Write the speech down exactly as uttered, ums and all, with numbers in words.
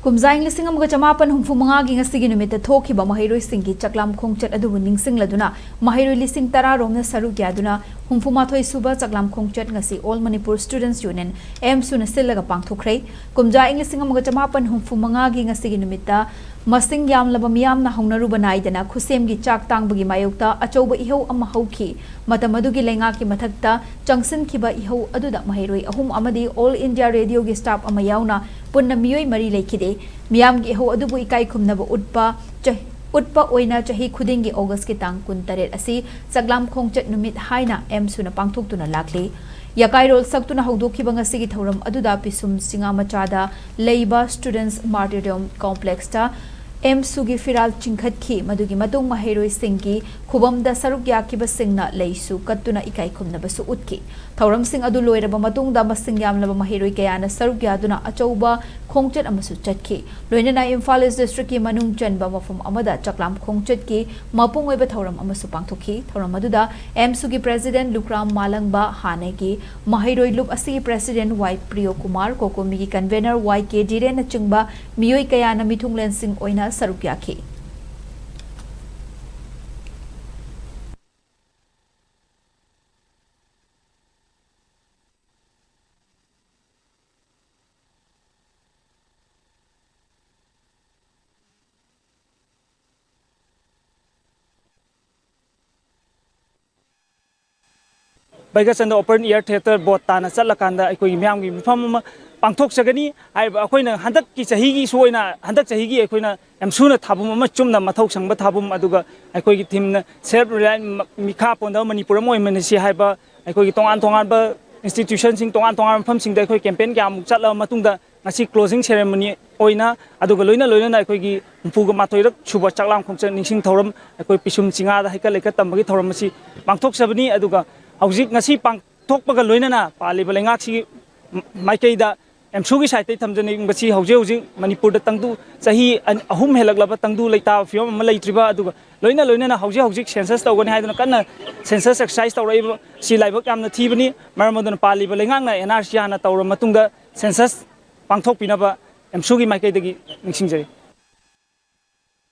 ꯀꯨꯝꯖꯥ ꯏꯪ ꯂꯤꯁꯤꯡ ꯑꯃꯒ ꯆꯃꯥꯄꯟ ꯍꯨꯝꯐꯨ ꯃꯉꯥꯒꯤ ꯉꯁꯤꯒꯤ ꯅꯨꯃꯤꯠꯇ ꯊꯣꯛꯈꯤꯕ ꯃꯍꯩꯔꯣꯏꯁꯤꯡꯒꯤ ꯆꯥꯛꯂꯥꯝ ꯈꯣꯡꯆꯠ ꯑꯗꯨꯕꯨ ꯅꯤꯡꯁꯤꯡꯂꯗꯨꯅ ꯃꯍꯩꯔꯣꯏ ꯂꯤꯁꯤꯡ ꯇꯔꯥ ꯔꯣꯝꯅ ꯁꯔꯨꯛ ꯌꯥꯗꯨꯅ ꯍꯨꯝꯐꯨ ꯃꯥꯊꯣꯏ ꯁꯨꯕ ꯆꯥꯛꯂꯥꯝ ꯈꯣꯡꯆꯠ ꯉꯁꯤ All Manipur Students Union, ꯑꯦꯝꯁꯨꯅ ꯁꯤꯜꯂꯒ ꯄꯥꯡꯊꯣꯛꯈ꯭ꯔꯦ꯫ ꯀꯨꯝꯖꯥ ꯏꯪ ꯂꯤꯁꯤꯡ ꯑꯃꯒ ꯆꯃꯥꯄꯟ ꯍꯨꯝꯐꯨ ꯃꯉꯥꯒꯤ ꯉꯁꯤꯒꯤ ꯅꯨꯃꯤꯠꯇ ꯃꯁꯤꯡ ꯌꯥꯝꯂꯕ ꯃꯤꯌꯥꯝꯅ ꯍꯧꯅꯔꯨꯕ ꯅꯥꯏꯗꯅ ꯈꯨꯠꯁꯦꯝꯒꯤ ꯆꯥꯛ ꯇꯥꯡꯕꯒꯤ ꯃꯥꯌꯣꯛꯇ ꯑꯆꯧꯕ ꯏꯍꯧ ꯑꯃ ꯍꯧꯈꯤ꯫ ꯃꯇꯝ ꯑꯗꯨꯒꯤ ꯂꯩꯉꯥꯛꯀꯤ ꯃꯊꯛꯇ ꯆꯪꯁꯤꯟꯈꯤꯕ ꯏꯍꯧ ꯑꯗꯨꯗ ꯃꯍꯩꯔꯣꯏ ꯑꯍꯨꯝ ꯑꯃꯗꯤ All India Radioꯒꯤ staff ꯑꯃ ꯌꯥꯎꯅ ꯄꯨꯟꯅ ꯃꯤꯑꯣꯏ ꯃꯔꯤ ꯂꯩꯈꯤꯗꯦ꯫ ꯃꯤꯌꯥꯝꯒꯤ ꯏꯍꯧ ꯑꯗꯨꯕꯨ ꯏꯀꯥꯏ ꯈꯨꯝꯅꯕ ꯎꯠꯄ ꯆ-, ꯎꯠꯄ ꯑꯣꯏꯅ ꯆꯍꯤ ꯈꯨꯗꯤꯡꯒꯤ Augustꯀꯤ ꯇꯥꯡ ꯀꯨꯟꯇꯔꯦꯠ ꯑꯁꯤ ꯆꯥꯛꯂꯥꯝ ꯈꯣꯡꯆꯠ ꯅꯨꯃꯤꯠ ꯍꯥꯏꯅ ꯑꯦꯝꯁꯨꯅ ꯄꯥꯡꯊꯣꯛꯇꯨꯅ ꯂꯥꯛꯂꯤ꯫ ꯌꯥꯀꯥꯏꯔꯣꯜ ꯁꯛꯇꯨꯅ ꯍꯧꯗꯣꯛꯈꯤꯕ ꯉꯁꯤꯒꯤ ꯊꯧꯔꯝ ꯑꯗꯨꯗ ꯄꯤꯁꯨꯝ ꯆꯤꯉꯥ ꯃꯆꯥꯗ ꯂꯩꯕ Students Martyrdom Complexꯇ ꯑꯦꯝꯁꯨꯒꯤ ꯐꯤꯔꯥꯜ ꯆꯤꯡꯈꯠꯈꯤ꯫ ꯃꯗꯨꯒꯤ ꯃꯇꯨꯡ ꯃꯍꯩꯔꯣꯏꯁꯤꯡꯒꯤ ꯈꯨꯕꯝꯗ ꯁꯔꯨꯛ ꯌꯥꯈꯤꯕꯁꯤꯡꯅ ꯂꯩꯁꯨ ꯀꯠꯇꯨꯅ ꯏꯀꯥꯏ ꯈꯨꯝꯅꯕꯁꯨ ꯎꯠꯈꯤ꯫ ꯊꯧꯔꯝꯁꯤꯡ ꯑꯗꯨ ꯂꯣꯏꯔꯕ ꯃꯇꯨꯡꯗ ꯃꯁꯤꯡ ꯌꯥꯝꯂꯕ ꯃꯍꯩꯔꯣꯏ ꯀꯌꯥꯅ ꯁꯔꯨꯛ ꯌꯥꯗꯨꯅ ꯑꯆꯧꯕ ꯈꯣꯡꯆꯠ ꯑꯃꯁꯨ ꯆꯠꯈꯤ꯫ ꯂꯣꯏꯅꯅ ꯏꯝꯐꯥꯜ ꯏꯁ ꯗꯤꯁꯇ꯭ꯔꯤꯛꯀꯤ ꯃꯅꯨꯡ ꯆꯟꯕ ꯃꯐꯝ ꯑꯃꯗ ꯆꯥꯛꯂꯥꯝ ꯈꯣꯡꯆꯠꯀꯤ ꯃꯄꯨꯡ ꯑꯣꯏꯕ ꯊꯧꯔꯝ ꯑꯃꯁꯨ ꯄꯥꯡꯊꯣꯛꯈꯤ꯫ ꯊꯧꯔꯝ ꯑꯗꯨꯗ ꯑꯦꯝꯁꯨꯒꯤ ꯄ꯭ꯔꯦꯁꯤꯗꯦꯟꯠ ꯂꯨꯈ꯭ꯔꯥꯝ ꯃꯥꯂꯪꯕ, ꯍꯥꯟꯅꯒꯤ ꯃꯍꯩꯔꯣꯏ ꯂꯨꯞ ꯑꯁꯤꯒꯤ ꯄ꯭ꯔꯦꯁꯤꯗꯦꯟꯠ ꯋꯥꯏ ꯄ꯭ꯔꯤꯌꯣ ꯀꯨꯃꯥꯔ, ꯀꯣꯀꯣꯃꯤꯒꯤ ꯀꯟꯚꯦꯅꯔ ꯋꯥꯏ ꯀꯦ ꯙꯤꯔꯦꯟꯅꯆꯤꯡꯕ ꯃꯤꯑꯣꯏ ꯀꯌꯥꯅ ꯃꯤꯊꯨꯡꯂꯦꯟꯁꯤꯡ ꯑꯣꯏꯅ ꯁꯔꯨꯛ ꯌꯥꯈꯤ꯫ ꯕꯩꯒꯆꯟꯗ Open Air Theatre Board ꯇꯥꯟꯅ ꯆꯠꯂꯀꯥꯟꯗ ꯑꯩꯈꯣꯏꯒꯤ ꯃꯤꯌꯥꯝꯒꯤ ꯃꯤꯐꯝ ꯑꯃ ꯄꯥꯡꯊꯣꯛꯆꯒꯅꯤ꯫ ꯍꯥꯏꯔꯤꯕ ꯑꯩꯈꯣꯏꯅ ꯍꯟꯗꯛꯀꯤ ꯆꯍꯤꯒꯤꯁꯨ ꯑꯣꯏꯅ, ꯍꯟꯗꯛ ꯆꯍꯤꯒꯤ ꯑꯩꯈꯣꯏꯅ ꯑꯦꯝꯁꯨꯅ ꯊꯥꯕꯨꯝ ꯑꯃ ꯆꯨꯝꯅ ꯃꯊꯧ ꯁꯪꯕ ꯊꯥꯕꯨꯝ, ꯑꯗꯨꯒ ꯑꯩꯈꯣꯏꯒꯤ ꯊꯤꯝꯅ Self Reliant ꯃ-, ꯃꯤꯈꯥ ꯄꯣꯟꯗꯕ ꯃꯅꯤꯄꯨꯔ ꯑꯃ ꯑꯣꯏꯃꯤꯟꯅꯁꯤ ꯍꯥꯏꯕ, ꯑꯩꯈꯣꯏꯒꯤ ꯇꯣꯉꯥꯟ ꯇꯣꯉꯥꯟꯕ institutionꯁꯤꯡ, ꯇꯣꯉꯥꯟ ꯇꯣꯉꯥꯟꯕ ꯃꯐꯝꯁꯤꯡꯗ ꯑꯩꯈꯣꯏ campaign ꯀꯌꯥꯃꯨꯛ ꯆꯠꯂꯕ ꯃꯇꯨꯡꯗ, ꯉꯁꯤ closing ceremony ꯑꯣꯏꯅ, ꯑꯗꯨꯒ ꯂꯣꯏꯅ ꯂꯣꯏꯅꯅ ꯑꯩꯈꯣꯏꯒꯤ ꯍꯨꯝꯐꯨꯒ ꯃꯥꯊꯣꯏꯔꯛ ꯁꯨꯕ ꯆꯥꯛꯂꯥꯝ ꯈꯣꯡꯆꯠ ꯅꯤꯡꯁꯤꯡ ꯊꯧꯔꯝ, ꯑꯩꯈꯣꯏ ꯄꯤꯁꯨꯝ ꯆꯤꯉꯥꯗ ꯍꯩꯀꯠ ꯂꯩꯀꯠ ꯇꯝꯕꯒꯤ ꯊꯧꯔꯝ ꯑꯁꯤ ꯄꯥꯡꯊꯣꯛꯆꯕꯅꯤ꯫ ꯑꯗꯨꯒ ꯍꯧꯖꯤꯛ ꯉꯁꯤ ꯄꯥꯡꯊꯣꯛꯄꯒ ꯂꯣꯏꯅꯅ ꯄꯥꯜꯂꯤꯕ ꯂꯩꯉꯥꯛꯁꯤꯒꯤ ꯃꯥꯏꯀꯩꯗ ꯑꯦꯝꯁꯨꯒꯤ ꯁꯥꯏꯠꯇꯒꯤ ꯊꯝꯖꯅꯤꯡꯕꯁꯤ, ꯍꯧꯖꯤꯛ ꯍꯧꯖꯤꯛ ꯃꯅꯤꯄꯨꯔꯗ ꯇꯪꯗꯨ, ꯆꯍꯤ ꯑꯅꯤ, ꯑꯍꯨꯝ ꯍꯦꯜꯂꯛꯂꯕ ꯇꯪꯗꯨ ꯂꯩꯇꯥꯕ ꯐꯤꯕꯝ ꯑꯃ ꯂꯩꯇ꯭ꯔꯤꯕ, ꯑꯗꯨꯒ ꯂꯣꯏꯅ ꯂꯣꯏꯅꯅ ꯍꯧꯖꯤꯛ ꯍꯧꯖꯤꯛ census ꯇꯧꯒꯅꯤ ꯍꯥꯏꯗꯨꯅ ꯀꯟꯅ census exercise ꯇꯧꯔꯛꯏꯕ ꯁꯤ ꯂꯥꯏꯕꯛ ꯌꯥꯝꯅ ꯊꯤꯕꯅꯤ꯫ ꯃꯔꯝ ꯑꯗꯨꯅ ꯄꯥꯜꯂꯤꯕ ꯂꯩꯉꯥꯛꯅ ꯑꯦꯟ ꯑꯥꯔ ꯁꯤ ꯍꯥꯟꯅ ꯇꯧꯔꯕ ꯃꯇꯨꯡꯗ census ꯄꯥꯡꯊꯣꯛꯄꯤꯅꯕ ꯑꯦꯝꯁꯨꯒꯤ ꯃꯥꯏꯀꯩꯗꯒꯤ ꯅꯤꯡꯁꯤꯡꯖꯔꯤ꯫